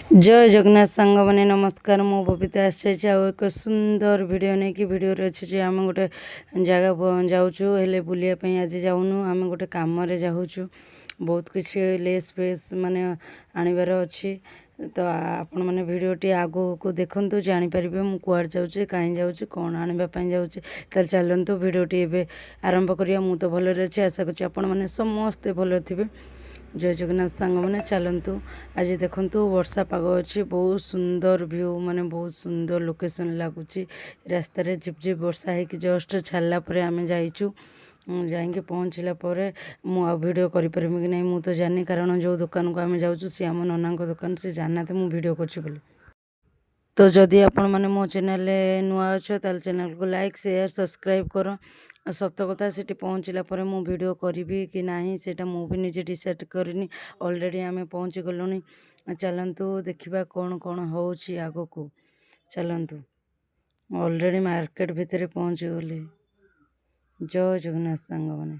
ଜୟ ଜଗନ୍ନାଥ ସାଙ୍ଗମାନେ, ନମସ୍କାର। ମୁଁ ବବିତା, ଆସିଯାଇଛି ଆଉ ଏକ ସୁନ୍ଦର ଭିଡ଼ିଓ ନେଇକି। ଭିଡ଼ିଓରେ ଅଛି ଯେ ଆମେ ଗୋଟେ ଜାଗା ଯାଉଛୁ, ହେଲେ ବୁଲିବା ପାଇଁ ଆଜି ଯାଉନୁ, ଆମେ ଗୋଟେ କାମରେ ଯାଉଛୁ। ବହୁତ କିଛି ଲେସ୍ ଫେସ୍ ମାନେ ଆଣିବାର ଅଛି। ତ ଆପଣମାନେ ଭିଡ଼ିଓଟି ଆଗକୁ ଦେଖନ୍ତୁ, ଜାଣିପାରିବେ ମୁଁ କୁଆଡ଼େ ଯାଉଛି, କାହିଁ ଯାଉଛି, କ'ଣ ଆଣିବା ପାଇଁ ଯାଉଛି। ତାହେଲେ ଚାଲନ୍ତୁ, ଭିଡ଼ିଓଟି ଏବେ ଆରମ୍ଭ କରିବା। ମୁଁ ତ ଭଲରେ ଅଛି, ଆଶା କରୁଛି ଆପଣମାନେ ସମସ୍ତେ ଭଲରେ ଥିବେ। ଜୟ ଜଗନ୍ନାଥ ସାଙ୍ଗମାନେ। ଚାଲନ୍ତୁ, ଆଜି ଦେଖନ୍ତୁ ବର୍ଷା ପାଗ ଅଛି, ବହୁତ ସୁନ୍ଦର ଭ୍ୟୁ, ମାନେ ବହୁତ ସୁନ୍ଦର ଲୋକେସନ୍ ଲାଗୁଛି। ରାସ୍ତାରେ ଝିପ୍ ଝିପ୍ ବର୍ଷା ହେଇକି ଜଷ୍ଟ ଛାଡ଼ିଲା ପରେ ଆମେ ଯାଇଛୁ। ଯାଇକି ପହଞ୍ଚିଲା ପରେ ମୁଁ ଆଉ ଭିଡ଼ିଓ କରିପାରିବି କି ନାହିଁ ମୁଁ ତ ଜାଣିନି, କାରଣ ଯେଉଁ ଦୋକାନକୁ ଆମେ ଯାଉଛୁ ସିଏ ଆମ ନନାଙ୍କ ଦୋକାନ, ସେ ଜାଣିନାହାନ୍ତି ମୁଁ ଭିଡ଼ିଓ କରୁଛି ବୋଲି। ତ ଯଦି ଆପଣମାନେ ମୋ ଚ୍ୟାନେଲରେ ନୂଆ ଅଛ, ତାହେଲେ ଚ୍ୟାନେଲକୁ ଲାଇକ୍, ସେୟାର, ସବସ୍କ୍ରାଇବ୍ କର। ଆଉ ସତ କଥା, ସେଠି ପହଞ୍ଚିଲା ପରେ ମୁଁ ଭିଡ଼ିଓ କରିବି କି ନାହିଁ ସେଇଟା ମୁଁ ବି ନିଜେ ଡିସାଇଡ଼୍ କରିନି। ଅଲରେଡ଼ି ଆମେ ପହଞ୍ଚି ଗଲୁଣି। ଚାଲନ୍ତୁ ଦେଖିବା କ'ଣ କ'ଣ ହେଉଛି ଆଗକୁ। ଚାଲନ୍ତୁ, ଅଲରେଡ଼ି ମାର୍କେଟ ଭିତରେ ପହଞ୍ଚିଗଲି। ଜୟ ଜଗନ୍ନାଥ ସାଙ୍ଗମାନେ।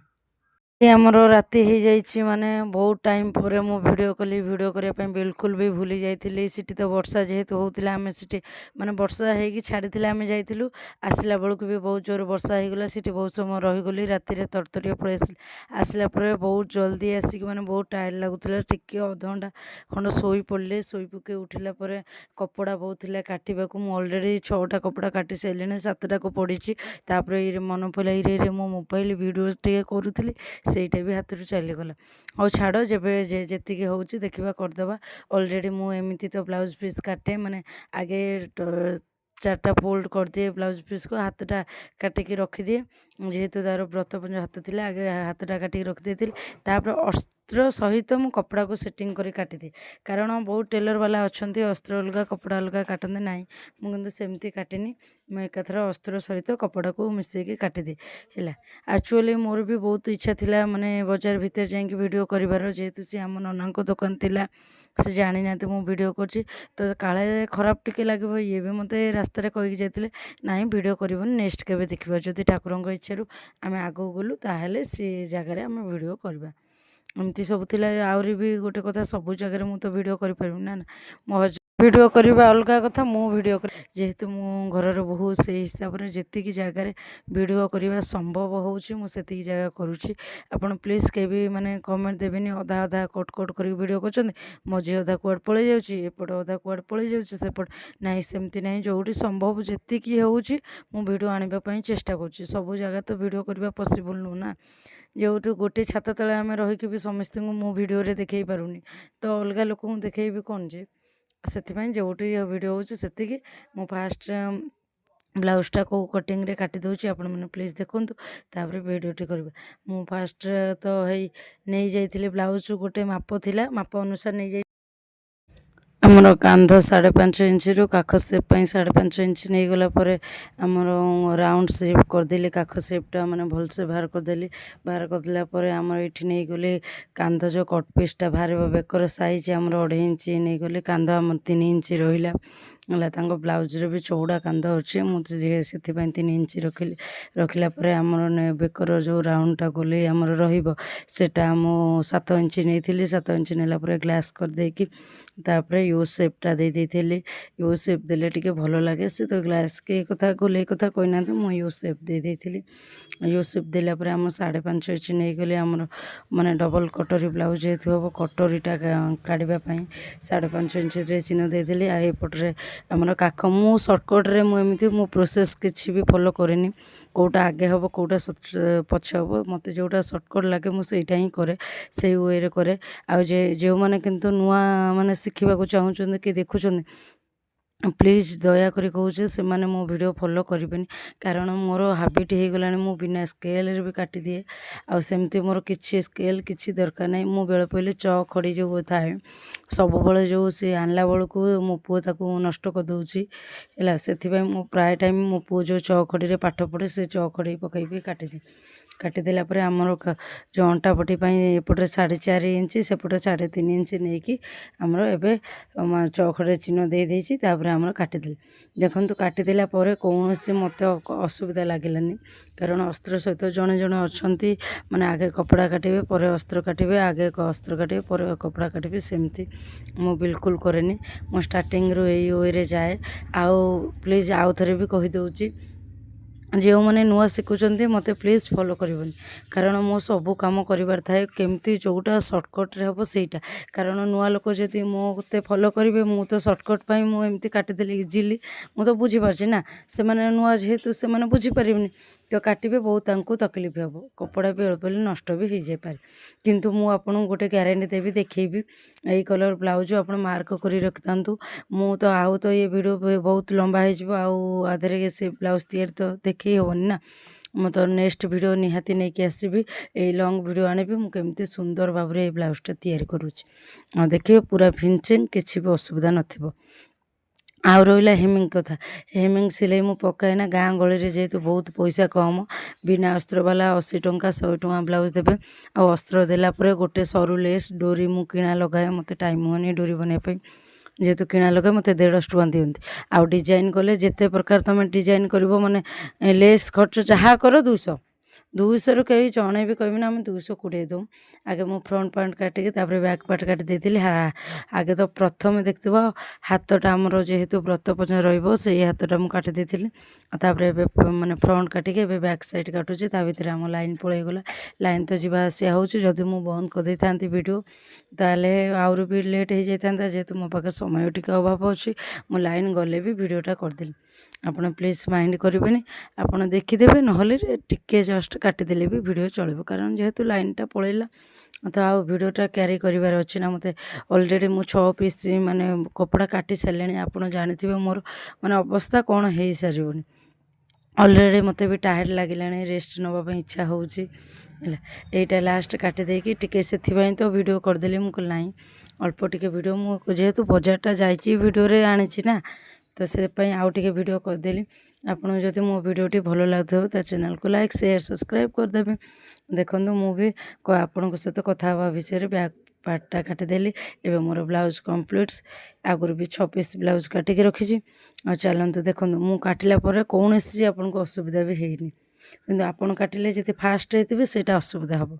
ଆମର ରାତି ହେଇଯାଇଛି, ମାନେ ବହୁତ ଟାଇମ୍ ପରେ ମୁଁ ଭିଡ଼ିଓ କଲି। ଭିଡ଼ିଓ କରିବା ପାଇଁ ବିଲକୁଲ ବି ଭୁଲି ଯାଇଥିଲି। ସେଠି ତ ବର୍ଷା ଯେହେତୁ ହେଉଥିଲା, ଆମେ ସେଠି ମାନେ ବର୍ଷା ହେଇକି ଛାଡ଼ିଥିଲା ଆମେ ଯାଇଥିଲୁ। ଆସିଲା ବେଳକୁ ବି ବହୁତ ଜୋର ବର୍ଷା ହେଇଗଲା। ସେଠି ବହୁତ ସମୟ ରହିଗଲି, ରାତିରେ ତରତରିଆ ପଳେଇ ଆସିଲି। ଆସିଲା ପରେ ବହୁତ ଜଲ୍ଦି ଆସିକି ମାନେ ବହୁତ ଟାୟାର୍ଡ଼ ଲାଗୁଥିଲା, ଟିକେ ଅଧଘଣ୍ଟା ଖଣ୍ଡ ଶୋଇ ପଡ଼ିଲି। ଶୋଇ ପକାଇ ଉଠିଲା ପରେ କପଡ଼ା ବହୁତ ଥିଲା କାଟିବାକୁ। ମୁଁ ଅଲରେଡ଼ି ଛଅଟା କପଡ଼ା କାଟି ସାରିଲିଣି, ସାତଟାକୁ ପଡ଼ିଛି। ତାପରେ ଇରେ ମନେ ପଡ଼ିଲା, ଇରେ ଇରେ, ମୋ ମୋବାଇଲ ଭିଡ଼ିଓ ଟିକେ କରୁଥିଲି, ସେଇଟା ବି ହାତରୁ ଚାଲିଗଲା। ହଉ ଛାଡ଼, ଯେବେ ଯେତିକି ହେଉଛି ଦେଖିବା, କରିଦେବା। ଅଲରେଡ଼ି ମୁଁ ଏମିତି ତ ବ୍ଲାଉଜ୍ ପିସ୍ କାଟେ, ମାନେ ଆଗେ ଚାରିଟା ଫୋଲ୍ଡ କରିଦିଏ ବ୍ଲାଉଜ୍ ପିସ୍କୁ, ହାତଟା କାଟିକି ରଖିଦିଏ। ଯେହେତୁ ତା'ର ବ୍ରତ ହାତ ଥିଲା, ଆଗେ ହାତଟା କାଟିକି ରଖିଦେଇଥିଲି। ତାପରେ ଅସ୍ତ୍ର ସହିତ ମୁଁ କପଡ଼ାକୁ ସେଟିଂ କରି କାଟିଦିଏ, କାରଣ ବହୁତ ଟେଲର୍ ବାଲା ଅଛନ୍ତି, ଅସ୍ତ୍ର ଅଲଗା କପଡ଼ା ଅଲଗା କାଟନ୍ତି ନାହିଁ। ମୁଁ କିନ୍ତୁ ସେମିତି କାଟିନି, ମୁଁ ଏକାଥର ଅସ୍ତ୍ର ସହିତ କପଡ଼ାକୁ ମିଶେଇକି କାଟିଦିଏ। ହେଲା, ଆକ୍ଚୁଆଲି ମୋର ବି ବହୁତ ଇଚ୍ଛା ଥିଲା ମାନେ ବଜାର ଭିତରେ ଯାଇକି ଭିଡ଼ିଓ କରିବାର। ଯେହେତୁ ସେ ଆମ ନନାଙ୍କ ଦୋକାନ ଥିଲା, ସେ ଜାଣିନାହାନ୍ତି ମୁଁ ଭିଡ଼ିଓ କରୁଛି, ତ କାଳେ ଖରାପ ଟିକେ ଲାଗିବ। ଇଏ ବି ମୋତେ ରାସ୍ତାରେ କହିକି ଯାଇଥିଲେ, ନାହିଁ, ଭିଡ଼ିଓ କରିବନି, ନେକ୍ସଟ କେବେ ଦେଖିବା, ଯଦି ଠାକୁରଙ୍କ ଇଚ୍ଛାରୁ ଆମେ ଆଗକୁ ଗଲୁ ତାହେଲେ ସେ ଜାଗାରେ ଆମେ ଭିଡ଼ିଓ କରିବା। ଏମିତି ସବୁ ଥିଲା। ଆହୁରି ବି ଗୋଟେ କଥା, ସବୁ ଜାଗାରେ ମୁଁ ତ ଭିଡ଼ିଓ କରିପାରିବିନି ନା। ମୋ ହଜବେଣ୍ଡ ଭିଡ଼ିଓ କରିବା ଅଲଗା କଥା, ମୁଁ ଭିଡ଼ିଓ ଯେହେତୁ ମୁଁ ଘରର ବୋହୂ, ସେଇ ହିସାବରେ ଯେତିକି ଜାଗାରେ ଭିଡ଼ିଓ କରିବା ସମ୍ଭବ ହେଉଛି ମୁଁ ସେତିକି ଜାଗା କରୁଛି। ଆପଣ ପ୍ଲିଜ୍ କେହି ବି ମାନେ କମେଣ୍ଟ ଦେବେନି, ଅଧା ଅଧା କଟ୍ କଟ୍ କରିକି ଭିଡ଼ିଓ କରୁଛନ୍ତି, ମଝି ଅଧା କୁଆଡ଼େ ପଳେଇ ଯାଉଛି, ଏପଟ ଅଧା କୁଆଡ଼େ ପଳେଇ ଯାଉଛି, ସେପଟ ନାହିଁ। ସେମିତି ନାହିଁ, ଯେଉଁଠି ସମ୍ଭବ ଯେତିକି ହେଉଛି ମୁଁ ଭିଡ଼ିଓ ଆଣିବା ପାଇଁ ଚେଷ୍ଟା କରୁଛି। ସବୁ ଜାଗା ତ ଭିଡ଼ିଓ କରିବା ପସିବୁଲ୍ ନୁହଁ ନା। ଯେଉଁଠୁ ଗୋଟେ ଛାତ ତଳେ ଆମେ ରହିକି ବି ସମସ୍ତଙ୍କୁ ମୁଁ ଭିଡ଼ିଓରେ ଦେଖେଇ ପାରୁନି, ତ ଅଲଗା ଲୋକଙ୍କୁ ଦେଖେଇବି କ'ଣ ଯେ? ସେଥିପାଇଁ ଯେଉଁଠି ଭିଡ଼ିଓ ହେଉଛି ସେତିକି। ମୁଁ ଫାଷ୍ଟ ବ୍ଲାଉଜଟା କେଉଁ କଟିଂରେ କାଟି ଦେଉଛି, ଆପଣମାନେ ପ୍ଲିଜ୍ ଦେଖନ୍ତୁ, ତାପରେ ଭିଡ଼ିଓଟି କରିବେ। ମୁଁ ଫାଷ୍ଟ ତ ହେଇ ନେଇଯାଇଥିଲି ବ୍ଲାଉଜ, ଗୋଟେ ମାପ ଥିଲା, ମାପ ଅନୁସାରେ ନେଇଯାଇ ଆମର କାନ୍ଧ 5.5 ଇଞ୍ଚରୁ କାଖ ସେପ୍ ପାଇଁ 5.5 ଇଞ୍ଚ ନେଇଗଲା ପରେ ଆମର ରାଉଣ୍ଡ ସେପ୍ କରିଦେଲି, କାଖ ସେପ୍ଟା ମାନେ ଭଲସେ ବାହାର କରିଦେଲି। ବାହାର କରିଦେଲା ପରେ ଆମର ଏଇଠି ନେଇଗଲି କାନ୍ଧ ଯେଉଁ କଟ୍ ପିସ୍ଟା ବାହାରିବ, ବେକର ସାଇଜ୍ ଆମର 2.5 ଇଞ୍ଚ ନେଇଗଲି, କାନ୍ଧ ଆମର 3 ଇଞ୍ଚ ରହିଲା। ହେଲା, ତାଙ୍କ ବ୍ଲାଉଜରେ ବି ଚଉଡ଼ା କାନ୍ଧ ଅଛି, ମୁଁ ସେଥିପାଇଁ 3 ଇଞ୍ଚ ରଖିଲି। ରଖିଲା ପରେ ଆମର ବେକର ଯେଉଁ ରାଉଣ୍ଡଟା ଗୋଲେଇ ଆମର ରହିବ, ସେଇଟା ମୁଁ 7 ଇଞ୍ଚ ନେଇଥିଲି। 7 ଇଞ୍ଚ ନେଲା ପରେ ଗ୍ଲାସ୍ କରିଦେଇକି ତାପରେ you ସେପ୍ଟା ଦେଇ ଦେଇଥିଲି। You ସେପ୍ ଦେଲେ ଟିକେ ଭଲ ଲାଗେ। ସେ ତ ଗ୍ଲାସ୍ କି କଥା ଗୋଲେଇ କଥା କହିନାହାନ୍ତି, ମୁଁ you ସେପ୍ ଦେଇ ଦେଇଥିଲି। You ସେପ୍ ଦେଲା ପରେ ଆମ 5.5 ଇଞ୍ଚ ନେଇଗଲି। ଆମର ମାନେ ଡବଲ୍ କଟୋରୀ ବ୍ଲାଉଜ୍ ଯେହେତୁ ହେବ, କଟୋରୀଟା କାଢ଼ିବା ପାଇଁ 5.5 ଇଞ୍ଚରେ ଚିହ୍ନ ଦେଇଥିଲି। ଆଉ ଏପଟରେ ଆମର କାଖ, ମୁଁ ସର୍ଟକଟ୍ରେ, ମୁଁ ଏମିତି ମୁଁ ପ୍ରୋସେସ୍ କିଛି ବି ଫଲୋ କରେନି, କେଉଁଟା ଆଗେ ହେବ, କେଉଁଟା ପଛେ ହେବ। ମୋତେ ଯେଉଁଟା ସର୍ଟକଟ୍ ଲାଗେ ମୁଁ ସେଇଟା ହିଁ କରେ, ସେଇ ୱେରେ କରେ। ଆଉ ଯେ ଯେଉଁମାନେ କିନ୍ତୁ ନୂଆ ମାନେ ଶିଖିବାକୁ ଚାହୁଁଛନ୍ତି କି ଦେଖୁଛନ୍ତି, ପ୍ଲିଜ୍ ଦୟାକରି କହୁଛି, ସେମାନେ ମୋ ଭିଡ଼ିଓ ଫଲୋ କରିବେନି, କାରଣ ମୋର ହାବିଟ୍ ହେଇଗଲାଣି, ମୁଁ ବିନା ସ୍କେଲ୍ରେ ବି କାଟିଦିଏ। ଆଉ ସେମିତି ମୋର କିଛି ସ୍କେଲ୍ କିଛି ଦରକାର ନାହିଁ। ମୁଁ ବେଳ ପଡ଼ିଲେ ଚକ୍ ଖଡ଼ି ଯେଉଁ ଥାଏ ସବୁବେଳେ, ଯେଉଁ ସେ ଆଣିଲା ବେଳକୁ ମୋ ପୁଅ ତାକୁ ନଷ୍ଟ କରିଦେଉଛି। ହେଲା, ସେଥିପାଇଁ ମୁଁ ପ୍ରାୟ ଟାଇମ୍ ମୋ ପୁଅ ଯେଉଁ ଚକ୍ ଖଡ଼ିରେ ପାଠ ପଢ଼େ, ସେ ଚକ୍ ଖଡ଼ି ପକାଇକି କାଟିଦିଏ। କାଟିଦେଲା ପରେ ଆମର ଯେଉଁ ଅଣ୍ଟାପଟି ପାଇଁ ଏପଟରେ 4.5 ଇଞ୍ଚ, ସେପଟେ 3.5 ଇଞ୍ଚ ନେଇକି ଆମର ଏବେ ଚଖରେ ଚିହ୍ନ ଦେଇଦେଇଛି। ତାପରେ ଆମର କାଟିଦେଲି। ଦେଖନ୍ତୁ, କାଟିଦେଲା ପରେ କୌଣସି ମୋତେ ଅସୁବିଧା ଲାଗିଲାନି, କାରଣ ଅସ୍ତ୍ର ସହିତ ଜଣେ ଜଣେ ଅଛନ୍ତି, ମାନେ ଆଗେ କପଡ଼ା କାଟିବେ ପରେ ଅସ୍ତ୍ର କାଟିବେ, ଆଗେ ଅସ୍ତ୍ର କାଟିବେ ପରେ କପଡ଼ା କାଟିବେ। ସେମିତି ମୁଁ ବିଲକୁଲ କରେନି। ମୁଁ ଷ୍ଟାର୍ଟିଂରୁ ଏଇ ୱେରେ ଯାଏ। ଆଉ ପ୍ଲିଜ୍ ଆଉ ଥରେ ବି କହିଦେଉଛି, ଯେଉଁମାନେ ନୂଆ ଶିଖୁଛନ୍ତି ମୋତେ ପ୍ଲିଜ୍ ଫଲୋ କରିବନି, କାରଣ ମୁଁ ସବୁ କାମ କରିବାର ଥାଏ, କେମିତି ଯେଉଁଟା ସର୍ଟକଟ୍ରେ ହେବ ସେଇଟା। କାରଣ ନୂଆ ଲୋକ ଯଦି ମୋତେ ଫଲୋ କରିବେ, ମୁଁ ତ ସର୍ଟକଟ୍ ପାଇଁ ମୁଁ ଏମିତି କାଟିଦେଲି ଇଜିଲି, ମୁଁ ତ ବୁଝିପାରୁଛି ନା। ସେମାନେ ନୂଆ ଯେହେତୁ, ସେମାନେ ବୁଝିପାରିବେନି, ତ କାଟିବେ ବହୁତ ତାଙ୍କୁ ତକଲିଫ ହେବ, କପଡ଼ା ବି ଅଳ୍ପ ହେଲେ ନଷ୍ଟ ବି ହେଇଯାଇପାରେ। କିନ୍ତୁ ମୁଁ ଆପଣଙ୍କୁ ଗୋଟେ ଗ୍ୟାରେଣ୍ଟି ଦେବି, ଦେଖେଇବି। ଏଇ କଲର୍ ବ୍ଲାଉଜ୍ ଆପଣ ମାର୍କ କରି ରଖିଥାନ୍ତୁ। ମୁଁ ତ ଆଉ ତ ଏ ଭିଡ଼ିଓ ବହୁତ ଲମ୍ବା ହେଇଯିବ, ଆଉ ଆ ଦେହରେ ସେ ବ୍ଲାଉଜ୍ ତିଆରି ତ ଦେଖେଇ ହେବନି ନା। ମୁଁ ତ ନେକ୍ସଟ ଭିଡ଼ିଓ ନିହାତି ନେଇକି ଆସିବି, ଏଇ ଲଙ୍ଗ୍ ଭିଡ଼ିଓ ଆଣିବି, ମୁଁ କେମିତି ସୁନ୍ଦର ଭାବରେ ଏଇ ବ୍ଲାଉଜ୍ଟା ତିଆରି କରୁଛି। ଆଉ ଦେଖିବେ ପୁରା ଫିନିସିଂ, କିଛି ବି ଅସୁବିଧା ନଥିବ। ଆଉ ରହିଲା ହେମିଂ କଥା। ହେମିଂ ସିଲେଇ ମୁଁ ପକାଏ ନା। ଗାଁ ଗହଳିରେ ଯେହେତୁ ବହୁତ ପଇସା କମ୍, ବିନା ଅସ୍ତ୍ର ବାଲା 80 ଟଙ୍କା, 100 ଟଙ୍କା ବ୍ଲାଉଜ୍ ଦେବେ। ଆଉ ଅସ୍ତ୍ର ଦେଲା ପରେ ଗୋଟେ ସରୁ ଲେସ୍ ଡୋରି ମୁଁ କିଣା ଲଗାଏ, ମୋତେ ଟାଇମ୍ ହୁଏନି ଡୋରି ବନେଇବା ପାଇଁ। ଯେହେତୁ କିଣା ଲଗାଏ, ମୋତେ 150 ଟଙ୍କା ଦିଅନ୍ତି। ଆଉ ଡିଜାଇନ୍ କଲେ, ଯେତେ ପ୍ରକାର ତୁମେ ଡିଜାଇନ୍ କରିବ, ମାନେ ଲେସ୍ ଖର୍ଚ୍ଚ ଯାହା କର, 200। 200ରୁ କେହି ଜଣେ ବି କହିବେନି, ଆମେ 220 ଦେଉ। ଆଗେ ମୁଁ ଫ୍ରଣ୍ଟ ପାର୍ଟ କାଟିକି ତାପରେ ବ୍ୟାକ୍ ପାର୍ଟ କାଟି ଦେଇଥିଲି। ଆଗେ ତ ପ୍ରଥମେ ଦେଖିଥିବ ହାତଟା ଆମର ଯେହେତୁ ବ୍ରତ ପର୍ଯ୍ୟନ୍ତ ରହିବ, ସେଇ ହାତଟା ମୁଁ କାଟି ଦେଇଥିଲି। ଆଉ ତାପରେ ଏବେ ମାନେ ଫ୍ରଣ୍ଟ କାଟିକି ଏବେ ବ୍ୟାକ୍ ସାଇଡ଼୍ କାଟୁଛି। ତା ଭିତରେ ଆମ ଲାଇନ୍ ପଳେଇଗଲା। ଲାଇନ୍ ତ ଯିବା ଆସିବା ହେଉଛି। ଯଦି ମୁଁ ବନ୍ଦ କରିଦେଇଥାନ୍ତି ଭିଡ଼ିଓ, ତାହେଲେ ଆହୁରି ବି ଲେଟ୍ ହେଇଯାଇଥାନ୍ତା। ଯେହେତୁ ମୋ ପାଖେ ସମୟ ଟିକେ ଅଭାବ ଅଛି, ମୁଁ ଲାଇନ୍ ଗଲେ ବି ଭିଡ଼ିଓଟା କରିଦେଲି। ଆପଣ ପ୍ଲିଜ୍ ମାଇଣ୍ଡ କରିବେନି, ଆପଣ ଦେଖିଦେବେ, ନହେଲେ ଟିକେ ଜଷ୍ଟ କାଟିଦେଲେ ବି ଭିଡ଼ିଓ ଚଳିବ। କାରଣ ଯେହେତୁ ଲାଇନ୍ଟା ପଳେଇଲା, ତ ଆଉ ଭିଡ଼ିଓଟା କ୍ୟାରି କରିବାର ଅଛି ନା ମୋତେ। ଅଲରେଡ଼ି ମୁଁ 6 ପିସ୍ ମାନେ କପଡ଼ା କାଟି ସାରିଲିଣି। ଆପଣ ଜାଣିଥିବେ ମୋର ମାନେ ଅବସ୍ଥା କ'ଣ ହେଇସାରିବନି। ଅଲରେଡ଼ି ମୋତେ ବି ଟାୟାର୍ଡ଼ ଲାଗିଲାଣି, ରେଷ୍ଟ ନେବା ପାଇଁ ଇଚ୍ଛା ହେଉଛି। ହେଲା, ଏଇଟା ଲାଷ୍ଟ କାଟି ଦେଇକି ଟିକେ ସେଥିପାଇଁ ତ ଭିଡ଼ିଓ କରିଦେଲି। ମୁଁ କହିଲି ନାହିଁ, ଅଳ୍ପ ଟିକେ ଭିଡ଼ିଓ, ମୁଁ ଯେହେତୁ ବଜାରଟା ଯାଇଛି, ଭିଡ଼ିଓରେ ଆଣିଛି ନା, ତ ସେଥିପାଇଁ ଆଉ ଟିକେ ଭିଡ଼ିଓ କରିଦେଲି। ଆପଣଙ୍କୁ ଯଦି ମୋ ଭିଡ଼ିଓଟି ଭଲ ଲାଗୁଥିବ, ତା ଚ୍ୟାନେଲକୁ ଲାଇକ୍, ସେୟାର, ସବସ୍କ୍ରାଇବ୍ କରିଦେବେ। ଦେଖନ୍ତୁ, ମୁଁ ବି ଆପଣଙ୍କ ସହିତ କଥା ହେବା ବିଷୟରେ ବ୍ୟାକ୍ ପାର୍ଟଟା କାଟିଦେଲି। ଏବେ ମୋର ବ୍ଲାଉଜ୍ କମ୍ପ୍ଲିଟ୍। ଆଗରୁ ବି 6 ପିସ୍ ବ୍ଲାଉଜ୍ କାଟିକି ରଖିଛି। ଆଉ ଚାଲନ୍ତୁ, ଦେଖନ୍ତୁ, ମୁଁ କାଟିଲା ପରେ କୌଣସି ଆପଣଙ୍କୁ ଅସୁବିଧା ବି ହେଇନି। କିନ୍ତୁ ଆପଣ କାଟିଲେ ଯଦି ଫାଷ୍ଟ ହେଇଥିବେ, ସେଇଟା ଅସୁବିଧା ହେବ।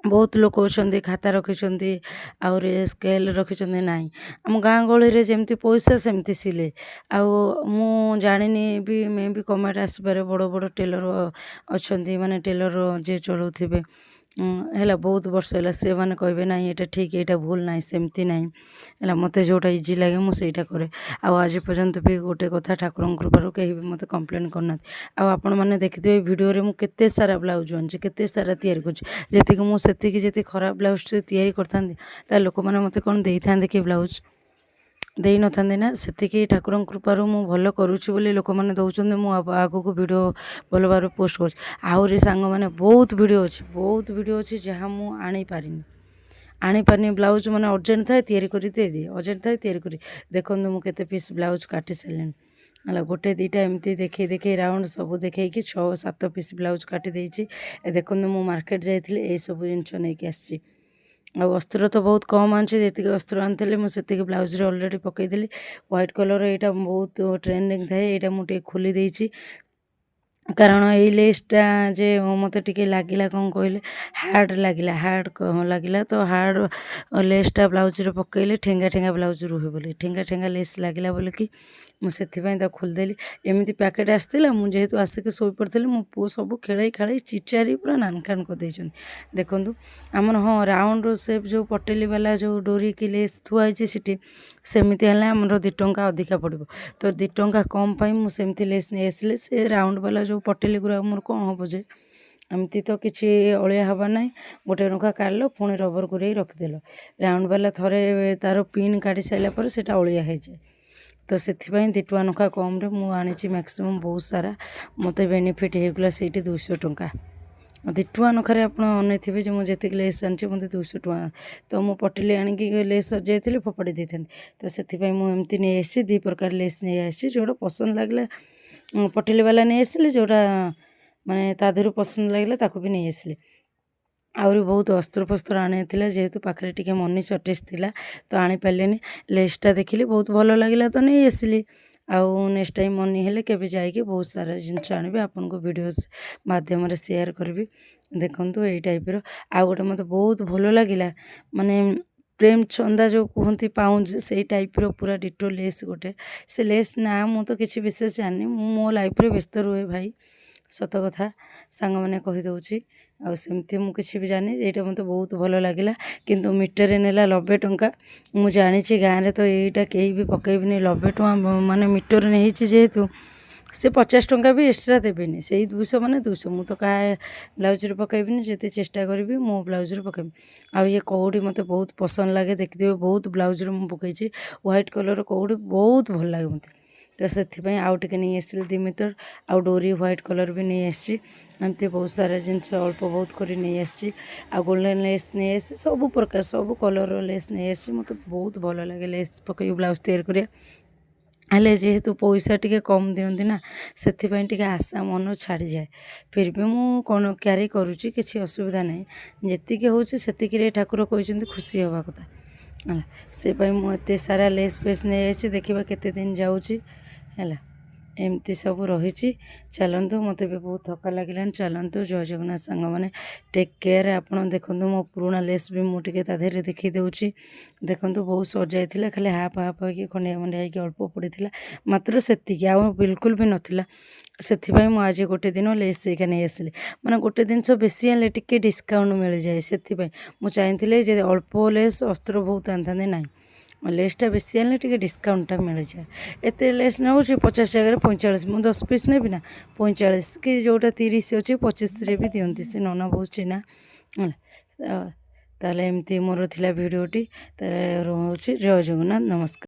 ବହୁତ ଲୋକ ଅଛନ୍ତି, ଖାତା ରଖିଛନ୍ତି, ଆହୁରି ସ୍କେଲ୍ ରଖିଛନ୍ତି। ନାହିଁ, ଆମ ଗାଁ ଗହଳିରେ ଯେମିତି ପଇସା ସେମିତି ସିଲେଇ। ଆଉ ମୁଁ ଜାଣିନି ବି, ମେ ବି କମେଣ୍ଟ ଆସିପାରେ, ବଡ଼ ବଡ଼ ଟେଲର୍ ଅଛନ୍ତି, ମାନେ ଟେଲର୍ ଯିଏ ଚଳାଉଥିବେ ହେଲା, ବହୁତ ବର୍ଷ ହେଲା, ସେମାନେ କହିବେ ନାହିଁ ଏଇଟା ଠିକ୍, ଏଇଟା ଭୁଲ। ନାହିଁ, ସେମିତି ନାହିଁ। ହେଲା, ମୋତେ ଯେଉଁଟା ଇଜି ଲାଗେ ମୁଁ ସେଇଟା କରେ। ଆଉ ଆଜି ପର୍ଯ୍ୟନ୍ତ ବି ଗୋଟେ କଥା, ଠାକୁରଙ୍କ କୃପାରୁ କେହି ବି ମୋତେ କମ୍ପ୍ଲେନ୍ କରିନାହାନ୍ତି। ଆଉ ଆପଣମାନେ ଦେଖିଥିବେ ଭିଡ଼ିଓରେ ମୁଁ କେତେ ସାରା ବ୍ଲାଉଜ୍ ଆଣିଛି, କେତେ ସାରା ତିଆରି କରୁଛି। ଯେତିକି ମୁଁ ସେତିକି ଯଦି ଖରାପ ବ୍ଲାଉଜ୍ ତିଆରି କରିଥାନ୍ତି, ତାହେଲେ ଲୋକମାନେ ମୋତେ କ'ଣ ଦେଇଥାନ୍ତେ କି? ବ୍ଲାଉଜ୍ ଦେଇନଥାନ୍ତେ ନା। ସେତିକି ଠାକୁରଙ୍କ କୃପାରୁ ମୁଁ ଭଲ କରୁଛି ବୋଲି ଲୋକମାନେ ଦେଉଛନ୍ତି। ମୁଁ ଆଗକୁ ଭିଡ଼ିଓ ଭଲ ଭାବରେ ପୋଷ୍ଟ କରୁଛି। ଆହୁରି ସାଙ୍ଗମାନେ ବହୁତ ଭିଡ଼ିଓ ଅଛି, ବହୁତ ଭିଡ଼ିଓ ଅଛି, ଯାହା ମୁଁ ଆଣିପାରିନି, ଆଣିପାରିନି। ବ୍ଲାଉଜ୍ ମାନେ ଅର୍ଜେଣ୍ଟ ଥାଏ, ତିଆରି କରି ଦେଇଦିଏ, ଅର୍ଜେଣ୍ଟ ଥାଏ, ତିଆରି କରି। ଦେଖନ୍ତୁ, ମୁଁ କେତେ ପିସ୍ ବ୍ଲାଉଜ୍ କାଟି ସାରିଲିଣି। ହେଲା, ଗୋଟେ ଦୁଇଟା ଏମିତି ଦେଖେଇ ଦେଖେଇ ରାଉଣ୍ଡ ସବୁ ଦେଖେଇକି 6 7 ପିସ୍ ବ୍ଲାଉଜ୍ କାଟି ଦେଇଛି। ଏ ଦେଖନ୍ତୁ, ମୁଁ ମାର୍କେଟ ଯାଇଥିଲି, ଏଇସବୁ ଜିନିଷ ନେଇକି ଆସିଛି। ଆଉ ଅସ୍ତ୍ର ତ ବହୁତ କମ୍ ଆଣିଛି। ଯେତିକି ଅସ୍ତ୍ର ଆଣିଥିଲି, ମୁଁ ସେତିକି ବ୍ଲାଉଜ୍ରେ ଅଲରେଡ଼ି ପକାଇଦେଲି। ହ୍ୱାଇଟ୍ କଲର୍ ଏଇଟା ବହୁତ ଟ୍ରେଣ୍ଡିଂ ଥାଏ। ଏଇଟା ମୁଁ ଟିକେ ଖୋଲି ଦେଇଛି, କାରଣ ଏଇ ଲେସ୍ଟା ଯେ ମୋତେ ଟିକେ ଲାଗିଲା, କ'ଣ କହିଲେ, ହାର୍ଡ଼ ଲାଗିଲା, ହାର୍ଡ଼ ଲାଗିଲା। ତ ହାର୍ଡ଼ ଲେସ୍ଟା ବ୍ଲାଉଜ୍ରେ ପକାଇଲେ ଠେଙ୍ଗା ଠେଙ୍ଗା ବ୍ଲାଉଜ୍ ରୁହେ ବୋଲି, ଠେଙ୍ଗା ଠେଙ୍ଗା ଲେସ୍ ଲାଗିଲା ବୋଲିକି ମୁଁ ସେଥିପାଇଁ ତାକୁ ଖୋଲିଦେଲି। ଏମିତି ପ୍ୟାକେଟ୍ ଆସିଥିଲା। ମୁଁ ଯେହେତୁ ଆସିକି ଶୋଇପଡ଼ିଥିଲି, ମୋ ପୁଅ ସବୁ ଖେଳେଇ ଖେଳେଇ ଚିଚାରି ପୁରା ନାନଖାନ କରିଦେଇଛନ୍ତି। ଦେଖନ୍ତୁ, ଆମର ହଁ ରାଉଣ୍ଡ ସେପ୍ ଯେଉଁ ପଟେଲି ବାଲା ଯେଉଁ ଡୋରି କି ଲେସ୍ ଥୁଆ ହେଇଛି ସେଠି, ସେମିତି ହେଲେ ଆମର 2 ଟଙ୍କା ଅଧିକା ପଡ଼ିବ। ତ 2 ଟଙ୍କା କମ୍ ପାଇଁ ମୁଁ ସେମିତି ଲେସ୍ ନେଇ ଆସିଲି। ସେ ରାଉଣ୍ଡ ବାଲା ଯେଉଁ ପଟେଲି ଗୁଡ଼ା ମୋର କ'ଣ ହେବ ଯେ? ଏମିତି ତ କିଛି ଅଳିଆ ହେବାର ନାହିଁ। ଗୋଟେ ଟଙ୍କା କାଢ଼ିଲ, ପୁଣି ରବର ଗୁରେଇ ରଖିଦେଲ। ରାଉଣ୍ଡ ବାଲା ଥରେ ତା'ର ପିନ୍ କାଢ଼ି ସାରିଲା ପରେ ସେଇଟା ଅଳିଆ ହେଇଯାଏ। ତ ସେଥିପାଇଁ 2 ଟଙ୍କା ଲେଖା କମ୍ରେ ମୁଁ ଆଣିଛି ମ୍ୟାକ୍ସିମମ୍ ବହୁତ ସାରା। ମୋତେ ବେନିଫିଟ୍ ହେଇଗଲା ସେଇଠି 200 ଟଙ୍କା। 2 ଟଙ୍କା ନଖାରେ ଆପଣ ଅନେଇଥିବେ ଯେ ମୁଁ ଯେତିକି ଲେସ୍ ଆଣିଛି, ମୋତେ 200 ଟଙ୍କା, ତ ମୁଁ ପଟିଲି ଆଣିକି ଲେସ୍ ସଜାଇଥିଲି, ଫୋପାଡ଼ି ଦେଇଥାନ୍ତି। ତ ସେଥିପାଇଁ ମୁଁ ଏମିତି ନେଇ ଆସିଛି, ଦୁଇ ପ୍ରକାର ଲେସ୍ ନେଇ ଆସିଛି। ଯେଉଁଟା ପସନ୍ଦ ଲାଗିଲା ପଟିଲି ବାଲା ନେଇ ଆସିଲି, ଯେଉଁଟା ମାନେ ତା ଦେହରୁ ପସନ୍ଦ ଲାଗିଲା, ତାକୁ ବି ନେଇ ଆସିଲି। ଆହୁରି ବହୁତ ଅସ୍ତ୍ର ଫସ୍ତ୍ର ଆଣିବାର ଥିଲା। ଯେହେତୁ ପାଖରେ ଟିକେ ମନି ସର୍ଟେଜ୍ ଥିଲା, ତ ଆଣିପାରିଲିନି। ଲେସ୍ଟା ଦେଖିଲି, ବହୁତ ଭଲ ଲାଗିଲା, ତ ନେଇ ଆସିଲି। ଆଉ ନେକ୍ସଟ ଟାଇମ୍ ମନି ହେଲେ କେବେ ଯାଇକି ବହୁତ ସାରା ଜିନିଷ ଆଣିବି, ଆପଣଙ୍କୁ ଭିଡ଼ିଓସ୍ ମାଧ୍ୟମରେ ସେୟାର କରିବି। ଦେଖନ୍ତୁ, ଏଇ ଟାଇପ୍ର ଆଉ ଗୋଟେ ମୋତେ ବହୁତ ଭଲ ଲାଗିଲା। ମାନେ ପ୍ରେମ ଚନ୍ଦା ଯେଉଁ କୁହନ୍ତି, ପାଉଁଜି, ସେଇ ଟାଇପ୍ର ପୁରା ଡିଟୋ ଲେସ୍ ଗୋଟେ। ସେ ଲେସ୍ ନାଁ ମୁଁ ତ କିଛି ବିଶେଷ ଜାଣିନି। ମୁଁ ମୋ ଲାଇଫ୍ରେ ବ୍ୟସ୍ତ ରୁହେ ଭାଇ, ସତ କଥା ସାଙ୍ଗମାନେ କହିଦେଉଛି। ଆଉ ସେମିତି ମୁଁ କିଛି ବି ଜାଣିନି। ଏଇଟା ମୋତେ ବହୁତ ଭଲ ଲାଗିଲା, କିନ୍ତୁ ମିଟରରେ ନେଲା 90 ଟଙ୍କା। ମୁଁ ଜାଣିଛି ଗାଁରେ ତ ଏଇଟା କେହି ବି ପକାଇବେନି। 90 ଟଙ୍କା ମାନେ ମିଟର ନେଇଛି ଯେହେତୁ, ସେ 50 ଟଙ୍କା ବି ଏକ୍ସଟ୍ରା ଦେବେନି। ସେଇ 200 ମାନେ 200। ମୁଁ ତ କାହା ବ୍ଲାଉଜ୍ରେ ପକାଇବିନି, ଯେତେ ଚେଷ୍ଟା କରିବି ମୋ ବ୍ଲାଉଜ୍ରେ ପକାଇବି। ଆଉ ଇଏ କଉଡ଼ି ମୋତେ ବହୁତ ପସନ୍ଦ ଲାଗେ। ଦେଖିଥିବେ, ବହୁତ ବ୍ଲାଉଜ୍ରେ ମୁଁ ପକାଇଛି। ହ୍ୱାଇଟ୍ କଲର୍ କଉଡ଼ି ବହୁତ ଭଲ ଲାଗେ ମୋତେ, ତ ସେଥିପାଇଁ ଆଉ ଟିକେ ନେଇ ଆସିଲି 2 ମିଟର। ଆଉ ଡୋରି ହ୍ୱାଇଟ୍ କଲର୍ ବି ନେଇ ଆସିଛି। ଏମିତି ବହୁତ ସାରା ଜିନିଷ ଅଳ୍ପ ବହୁତ କରି ନେଇ ଆସିଛି। ଆଉ ଗୋଲ୍ଡେନ୍ ଲେସ୍ ନେଇ ଆସିଛି। ସବୁ ପ୍ରକାର, ସବୁ କଲର୍ର ଲେସ୍ ନେଇ ଆସିଛି। ମୋତେ ବହୁତ ଭଲ ଲାଗେ ଲେସ୍ ପକାଇକି ବ୍ଲାଉଜ୍ ତିଆରି କରିବା। ହେଲେ ଯେହେତୁ ପଇସା ଟିକେ କମ୍ ଦିଅନ୍ତି ନା, ସେଥିପାଇଁ ଟିକେ ଆଶା ମନ ଛାଡ଼ିଯାଏ। ଫିର୍ ବି ମୁଁ କ'ଣ କ୍ୟାରି କରୁଛି, କିଛି ଅସୁବିଧା ନାହିଁ। ଯେତିକି ହେଉଛି ସେତିକିରେ ଠାକୁର କହିଛନ୍ତି ଖୁସି ହେବା କଥା ହେଲା। ସେ ପାଇଁ ମୁଁ ଏତେ ସାରା ଲେସ୍ ଫେସ୍ ନେଇଯାଇଛି। ଦେଖିବା କେତେ ଦିନ ଯାଉଛି। ହେଲା, ଏମିତି ସବୁ ରହିଛି। ଚାଲନ୍ତୁ, ମୋତେ ବି ବହୁତ ଥକା ଲାଗିଲାଣି। ଚାଲନ୍ତୁ, ଜୟ ଜଗନ୍ନାଥ ସାଙ୍ଗମାନେ, ଟେକ୍ କେୟାର। ଆପଣ ଦେଖନ୍ତୁ, ମୋ ପୁରୁଣା ଲେସ୍ ବି ମୁଁ ଟିକେ ତା ଦେହରେ ଦେଖାଇ ଦେଉଛି। ଦେଖନ୍ତୁ, ବହୁତ ସରିଯାଇଥିଲା, ଖାଲି ହାଫ୍ ହାଫ୍ ହେଇକି, ଖଣ୍ଡିଆ ଖଣ୍ଡିଆ ହେଇକି ଅଳ୍ପ ପଡ଼ିଥିଲା ମାତ୍ର ସେତିକି, ଆଉ ବିଲକୁଲ ବି ନଥିଲା। ସେଥିପାଇଁ ମୁଁ ଆଜି ଗୋଟେ ଦିନ ଲେସ୍ ହେଇକା ନେଇ ଆସିଲି। ମାନେ ଗୋଟେ ଜିନିଷ ବେଶୀ ଆଣିଲେ ଟିକେ ଡିସକାଉଣ୍ଟ ମିଳିଯାଏ। ସେଥିପାଇଁ ମୁଁ ଚାହିଁଥିଲି ଯେ ଅଳ୍ପ ଲେସ୍, ଅସ୍ତ୍ର ବହୁତ ଆଣିଥାନ୍ତି। ନାହିଁ, ଲେସ୍ଟା ବେଶୀ ଆଣିଲେ ଟିକେ ଡିସକାଉଣ୍ଟଟା ମିଳିଯାଏ। ଏତେ ଲେସ୍ ନେଉଛି 50 ଜାଗାରେ 45। ମୁଁ 10 ପିସ୍ ନେବି ନା, 45 କି ଯେଉଁଟା 30 ଅଛି, 25ରେ ବି ଦିଅନ୍ତି। ସେ ନନା ବହୁତ ଚିହ୍ନା ହେଲା। ତାହେଲେ ଏମିତି ମୋର ଥିଲା ଭିଡ଼ିଓଟି। ତାହେଲେ ରହୁଛି, ଜୟ ଜଗନ୍ନାଥ, ନମସ୍କାର।